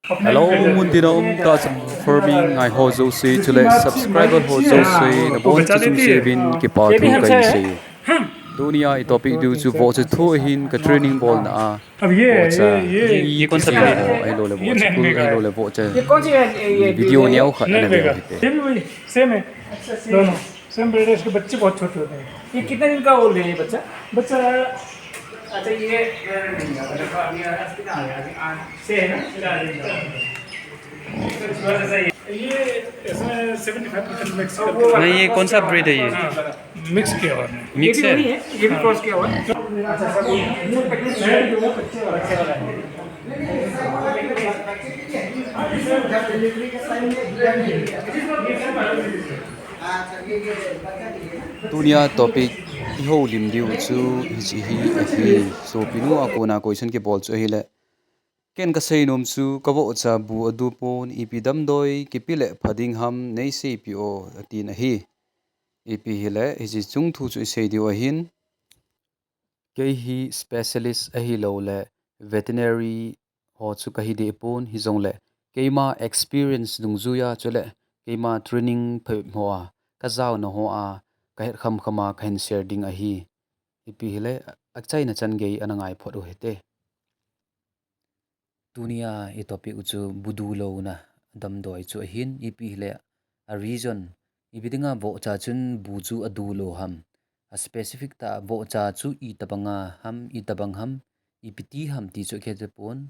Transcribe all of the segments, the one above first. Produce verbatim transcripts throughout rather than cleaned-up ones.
Hello, muntina um tah cham for me ngai ho jouse, chule subscriber ho jouse, nabonchauvin kipa thu kahin sei. Tunia i topic diu chu vohcha thu ahin, ka training bolna a. अब ये, ये, ये, ये कौन सा brand है? Ahilouleh vohcha, ये नहीं, नहीं, ahilouleh vohcha. ये कौन सी है? ये, ये, video neo khat ana ve hite. ये भी वही, same है। दोनों same breed है, इसके बच्चे बहुत छोटे होते हैं। ये कितने दिन का old है ये बच्चा? बच्चा, अच्छा, ये, ये नहीं है, मतलब, अभी आज कितना आ गया? अभी आज छह है ना? चार दिन का। ये इसमें seventy five percent mix करके नहीं, ये कौन सा breed है ये? हाँ, mix किया हुआ है। Mix है? ये भी cross किया हुआ है। Tunia topic i houlim diu chu hiche hi ahi. Sopinu a kona question kibol chu ahile, ken ka seinom chu ka vohcha bu adu pon, ipi damdoi kipe le pha ding ham, nei seipeh o, atin ahi. Ipi hile, hiche chung thu chu i sei diu ahin. Kei hi specialist ahilouleh veterinary ho chu kahi deh pon, hijongle keima experience dungjuiya chule keima training phabep hoa ka jaona hoa ka het khamkhama kahin share ding ahi. Ipi hile, achaina chan gei ana ngai phot u hite. Tunia i topic u chu bu dulouna damdoi chu ahin, ipi hile, a reason, ipi dinga vohcha chun bu chu adulou ham, a specific tah vohcha chu itobanga ham, itobang ham, ipi ti ham ti chu khe chepon,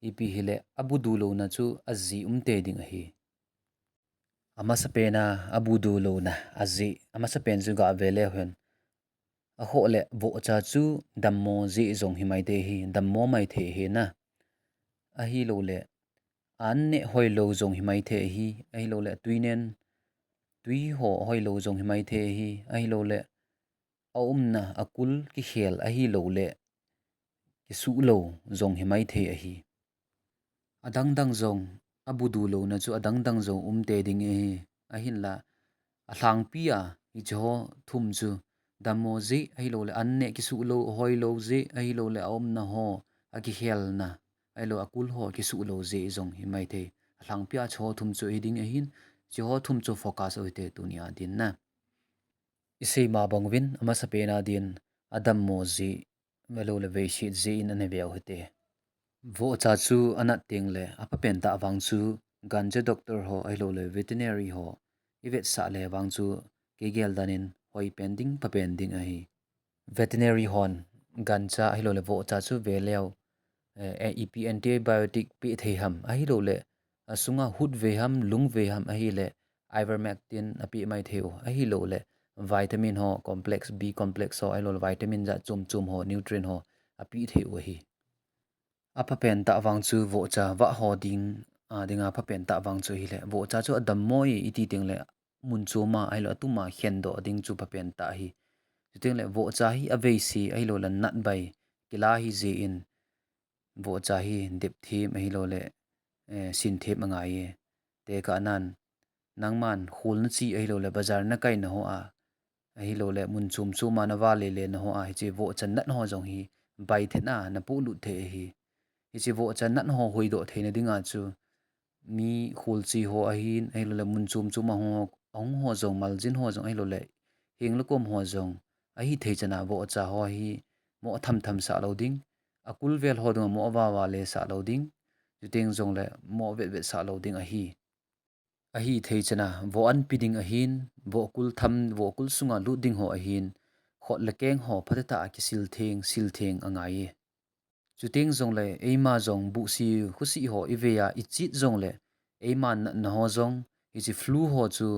ipi hile, abu dulouna chu ajeh umtei ding ahi. Amasapena abu dulouna ajeh, amasapen chu gave leu hen, akhoh le vohcha chu dammo jeh jong himaithei hi, dammo maithei hina. Ahiloule an neh hoilou jong himaithei hi, ahiloule tuinen, twi ho hoilou jong himaithei hi, ahiloule aumna akul kikhel ahiloule kisuhlou jong himaithei ahi. Adangdang jong, abu dulouna chu adangdang jong umtei ding ahi, ahinla alhangpia hiche ho thum chu dammo jeh ahiloule an neh kisuhlou, hoilou jeh ahiloule aumna ho akikhelna ahilou akul ho kisuhlou jeh jong himaithei. Alhangpia hiche ho thum chu hiding ahin, hiche ho thum chu focus u hite tunia dinna. I seima banguvin, amasapena din, adammo jeh, ahiloule veiset jeh in ana veu hite. Vohcha chu anat tengle aphapen tah vang chu gancha doctor ho ahiloule veterinary ho i vetsah le vang chu kei gel danin hoipen ding, phapen ding ahi. Veterinary hon gancha ahiloule vohcha chu veleu, eh, ipi antibiotic peh thei ham, ahiloule asunga hut ve ham, lung ve ham ahile ivermectin apeh maithei u, ahiloule vitamin ho, complex B complex ho, ahiloule vitamin jat chom chom ho, nutrient ho apeh thei u ahi. Aphapen tah vang chu vohcha vah ho ding, a dinga phapen tah vang chu ahile, vohcha chu adammo e iti tengle mun choma ahiloule atuma khendoh ding chu phapen tah ahi. Chutengle vohcha hi aveise ahiloule natbai kila hijeh in, vohcha hi depthem ahiloule, eh, sinthem angai e. Tekahnan, nangman kholna che ahiloule bazar nakaina hoa, ahiloule mun chom choma navale lena hoa hiche vohcha nat ho jong hi baithetna napohlut thei ahi. Hiche vohcha nat ho hoidoh theina dinga chu mi kholche ho ahin, ahiloule mun chom choma hung ho, ahung ho jong, maljin ho jong ahiloule heng le kom ho jong ahithei chana vohcha ho hi moh thamtham sah lou ding, akulvel ho dinga moh avavale sah lou ding, chuteng jongle moh vetvet sah lou ding ahi. Ahithei chana voh anpi ding ahin, vohkul tham, vohkul sunga lut ding ho ahin, khut le keng ho phatetah a kisil theng, sil theng angai e. Chuteng jongle eima jong buhsi khusi ho ivei a ichet jongle eima natna ho jong, hiche flu ho chu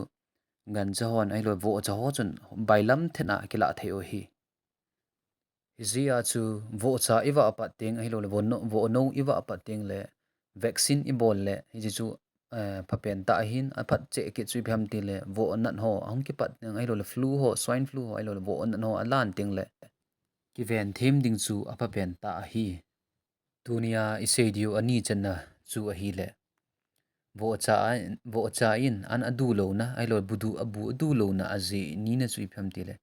gancha hon ahiloule vohcha ho chun bailam thetna kilah thei u ahi. Hijeh a chu vohcha ivah pat teng ahiloule vohnou, vohnou ivah pat tengle vaccine ibol le hiche chu, eh, phapen tah ahin, aphat cheh kit chu ipi ham tile voh nat ho ahung kipat teng ahiloule flu ho, swine flu ho ahiloule voh nat ho alan tengle kiven them ding chu aphapen tah ahi. Tunia i sei diu ani channa chu ahile, vohcha a, vohcha in an adu louna, ahilou bu du, abu adu louna ajeh nina chu ipi ham tile,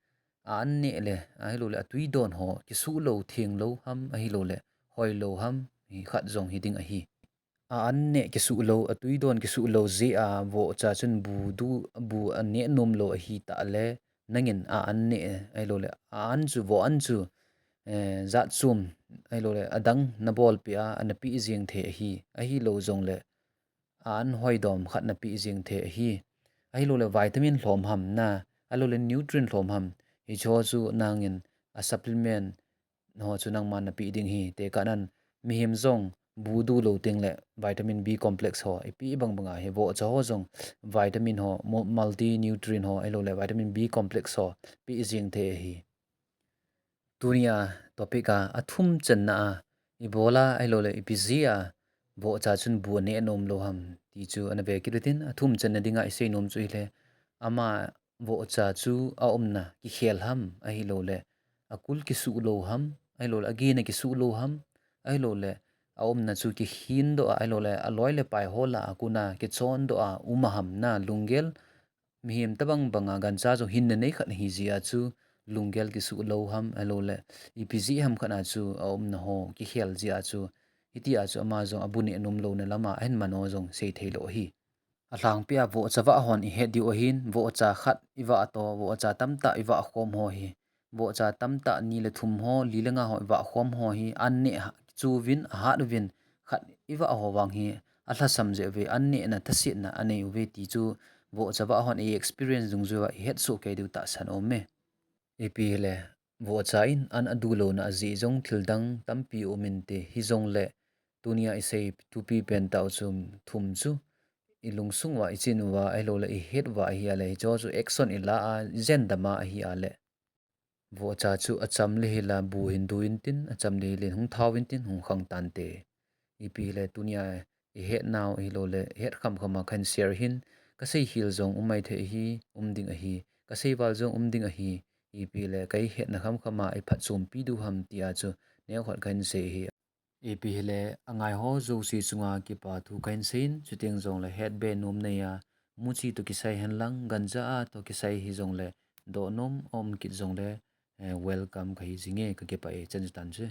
a an neh le, ahilou le atwi don ho kisuh lou, theng lou ham, ahilou le hoi lou ham, hi khat jong hiding ahi. a an neh kisuh lou, a tuidon kisuh lou jeh a vohcha chun bu du, bu a neh nom lou ahi tah le, nangin a an neh, ahilou le, a an chu, voh an chu, eh, jat chom, ahilou le, adang na bolpeh a, ana peh jeng thei ahi, ahilou jong le, a an hoidom khat na peh jeng thei ahi, ahilou le, vitamin lhom ham na, ahilou le, nutrient lhom ham, hicho chu nangin a supplement ho chu nangman na peh ding ahi, tekah nan mihem jong bu du lou teng le vitamin B complex ho i peh bang bang a hi vohcha ho jong vitamin ho, mu-, multi nutrient ho, ahilou le vitamin B complex ho peh jeng thei ahi. Tunia topic a, a thum channa a, i bol a, ahilou le ipi jeh a vohcha chun bu a neh nom lou ham, ti chu ana ve kit utin, a thum channa dinga i sei nom chu hile, ama vohcha chu a umna kikhel ham, ahilou le, a kul kisuh lou ham, ahilou le, a gena kisuh lou ham, ahilou le, a umna chu kikhin doh a, ahilou le, a loi le pai ho lah a kona kichon doh a um a ham na, lunggel, mihem tabang bang a gancha jong hinna nei khat hi jeh a chu, lunggel kisuh lou ham, ahilou le, ipi jeh ham khat a chu, a umna ho kikhel jeh a chu, hiti a chu ama jong a bu neh nom louna lam a ahin man ho jong sei thei lou ahi. A lhangpi a vohcha vah hon i het diu ahin, vohcha khat i vah toh, vohcha tamtah i vah khom ho hi, vohcha tamtah ni le thum ho, li le nga ho i vah khom ho hi, an neh ha-, chu vin, a hat uvin, khat i vah ho vang hi, a lhasam jeh uve, an nehna, thasetna a nei uve ti chu, vohcha vah hon i experience dungjui uva i het soh kei diu tahsan um e. Ipi hile, vohcha in an a du louna a jeh jong thil dang tampi um inte, hijong le, tunia i sei thupi pen tah u chu thum chu, i lungsung uva, i chin uva, ahilou le, i het uva ahi a le, hicho chu action i la a, i jen dam a ahi a le. Vohcha chu a cham le hila bu hin du intin, a cham le hile hung thau intin, hung khang tante. Ipi hile tunia i het nau ahilou le, i het kham kham a kahin share hin, ka sei khel jong um mai thei ahi, um ding ahi, ka sei val jong um ding ahi, ipi le, ka i hetna kham kham a i phatchompi diu ham ti a chu, neo khat kahin sei ahi. Ipi hile, a ngai ho jouse chunga kipa thu kahin sei in, chuteng jong le het be nom nei a, muchi toh kisai hen lang, ganja a toh kisai hijong le, doh nom a um kit jong le, eh, welcome kahi jing e, ka kipah e, chan chu tan chu.